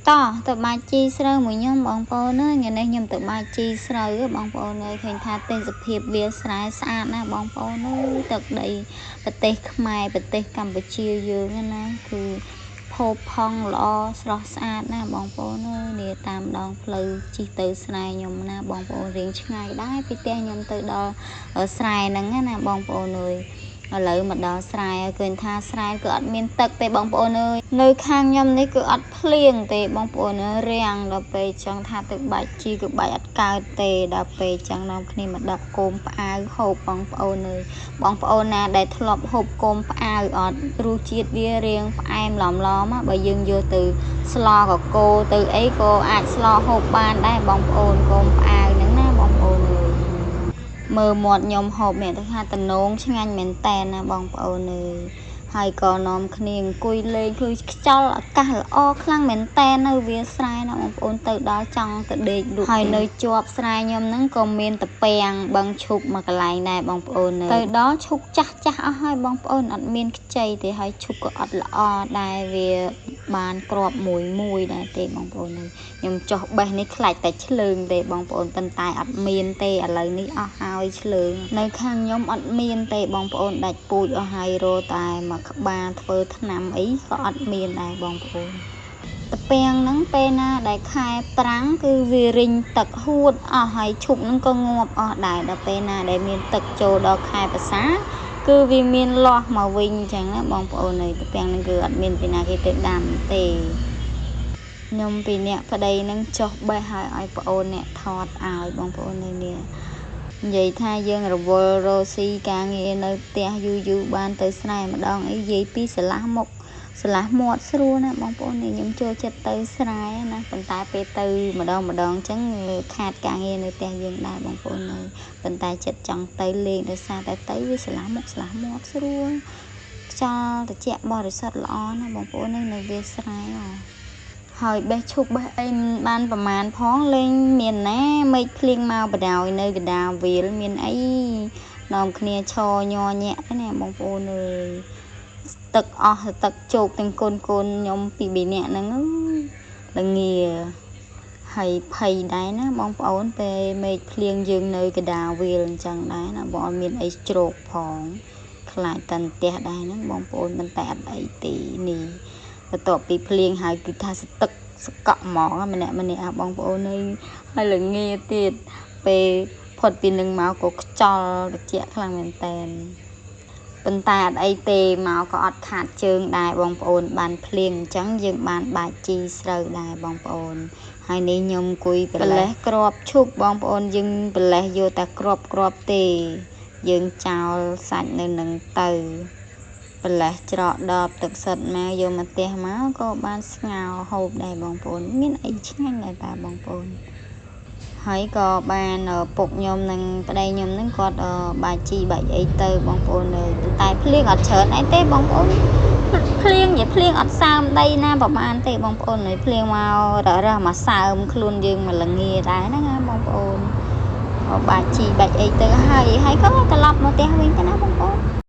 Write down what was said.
តោះទៅបាច់ជីស្រូវមួយខ្ញុំបងប្អូនអើយថ្ងៃនេះខ្ញុំទៅបាច់ជីស្រូវបងប្អូនអើយឃើញថាទេសភាពវាលស្រែស្អាតណាស់បងប្អូនអើយទឹកដីប្រទេសខ្មែរប្រទេសកម្ពុជាយើងណាគឺផូរផង់ល្អស្រស់ស្អាតណាស់បងប្អូនអើយនេះតាមដងផ្លូវជិះទៅស្រែខ្ញុំណាបងប្អូនរៀងឆ្ងាយដែរពីផ្ទះខ្ញុំទៅដល់ស្រែហ្នឹងណាបងប្អូនអើយឥឡូវមកដល់ស្រែឃើញថាស្រែគឺអត់មានទឹកទេបងប្អូនអើយនៅខាងខ្ញុំនេះគឺអត់ភ្លៀងទេបងប្អូនអើយរាំងដល់ពេលចឹងថាទៅបាច់ជីគឺបាច់អត់កើតទេដល់ពេលចឹងនាំគ្នាមកដឹកគោមផ្អៅហូបបងប្អូនអើយបងប្អូនណាដែលធ្លាប់ហូបគោមផ្អៅអត់រសជាតិវារៀងផ្អែមឡមៗបើយើងយកទៅស្លកកូទៅអីក៏អាចស្លហូបបានដែរបងប្អូនគោមផ្អៅហ្នឹងណាបងប្អូនអើយមើលមាត់ខ្ញុំហូបមានតែថាតំណងឆ្ងាញ់មែនតែនណាបងប្អូនអើយហើយក៏នាំគ្នាអង្គុយលេងគឺខ្យល់អាកាសល្អខ្លាំងមែនតែននៅវាស្រែណាបងប្អូនទៅដល់ចង់ទៅដេកលក់ហើយនៅជាប់ស្រែខ្ញុំហ្នឹងក៏មានតពាំងបឹងឈូកមួយកន្លែងដែរបងប្អូនទៅដល់ឈូកចាស់ចាស់អស់ហើយបងប្អូនអត់មានខ្ចីទេហើយឈូកក៏អត់ល្អដែរវាបានក្របមួយមួយដែរទេបងប្អូនខ្ញុំចុះបេះនេះខ្លាចតែឆ្លើងទេបងប្អូនប៉ុន្តែអត់មានទេឥឡូវនេះអស់ហើយឆ្លើងនៅខាងខ្ញុំអត់មានទេបងប្អូនដាច់ពូជអស់ហើយរតែមកក្បាលធ្វើថ្នាំអីក៏អត់មានដែរបងប្អូនតពាំងហ្នឹងពេលណាដែលខែប្រាំងគឺវារិញទឹកហួតអស់ហើយឈូកហ្នឹងក៏ងាប់អស់ដែរដល់ពេលណាដែលមានទឹកចូលដល់ខែប្រសាគឺវាមានលាស់មកវិញអញ្ចឹងណាបងប្អូនអើយតពាំងហ្នឹងគឺអត់មានពីណាគេទៅដាំទេខ្ញុំពីអ្នកប្តីនឹងចុះបេះឲ្យឲ្យប្អូនអ្នកថតឲ្យបងប្អូននៅនេះនិយាយថាយើងរវល់រស់ស៊ីការងារនៅផ្ទះយូរយូរបានទៅស្រែម្ដងអីនិយាយពីស្រឡះមុខស្រឡះមាត់ស្រួលណាបងប្អូននេះខ្ញុំចូលចិត្តទៅស្រែណាប៉ុន្តែពេលទៅម្ដងម្ដងអញ្ចឹងខាតការងារនៅផ្ទះយើងដែរបងប្អូននៅប៉ុន្តែចិត្តចង់ទៅលេងដោយសារតែទៅវាស្រឡះមុខស្រឡះមាត់ស្រួលខ្យល់ត្រជាក់បរិសុទ្ធល្អណាបងប្អូននៅវាស្រែហើយបេះឈូកបេះអីមិនបានប្រមាណផងលេងមានណាមេឃភ្លៀងមកបដ ாய் នៅកដាលវាលមានអីនាំគ្នាឈរញ័រញាក់ណាបងប្អូនអើយទឹកអស់ទឹកជោកទាំងកូនកូនខ្ញុំពីរបីនាក់ហ្នឹងល្ងាហើយភ័យដែរណាបងប្អូនពេលមេឃភ្លៀងយើងនៅកដាលវាលអញ្ចឹងដែរណាបងអត់មានអីជ្រោកផងខ្លាចតែផ្ទះដែរហ្នឹងបងប្អូនមិនតែអត់អីទេនេះបន្ទាប់ពីភ្លៀងហើយគឺថាស្ទឹកស្កក់ហ្មងម្នាក់ម្នាក់បងប្អូនអើយហើយល្ងាទៀតពេលផុតពីនឹងមកក៏ខ្យល់ត្រជាក់ខ្លាំងមែនតែនប៉ុន្តែអត់អីទេមកក៏អត់ខាតជើងដែរបងប្អូនបានភ្លៀងអញ្ចឹងយើងបានបាច់ជីស្រូវដែរបងប្អូនហើយនេះខ្ញុំអង្គុយប្រលេះក្របឈូកបងប្អូនយើងប្រលេះយកតែក្របក្របទេយើងចោលសាច់នៅនឹងទៅប្រលេះច្រកដបទឹកសុទ្ធមកយកមកផ្ទះមកក៏បានស្ងោរហូបដែរបងប្អូនមានអីឆ្ងាញ់ដែរតាបងប្អូនហើយក៏បានពុកខ្ញុំនិងប្តីខ្ញុំនឹងគាត់បាច់ជីបាច់អីទៅបងប្អូនអើយតែភ្លៀងអត់ច្រើនអីទេបងប្អូនភ្លៀងនិយាយភ្លៀងអត់សើមដីណាប្រហែលទេបងប្អូនអើយភ្លៀងមករះមកសើមខ្លួនយើងមកល្ងាដែរហ្នឹងណាបងប្អូនបាច់ជីបាច់អីទៅហើយហើយក៏ត្រឡប់មកផ្ទះវិញទៅណាបងប្អូន។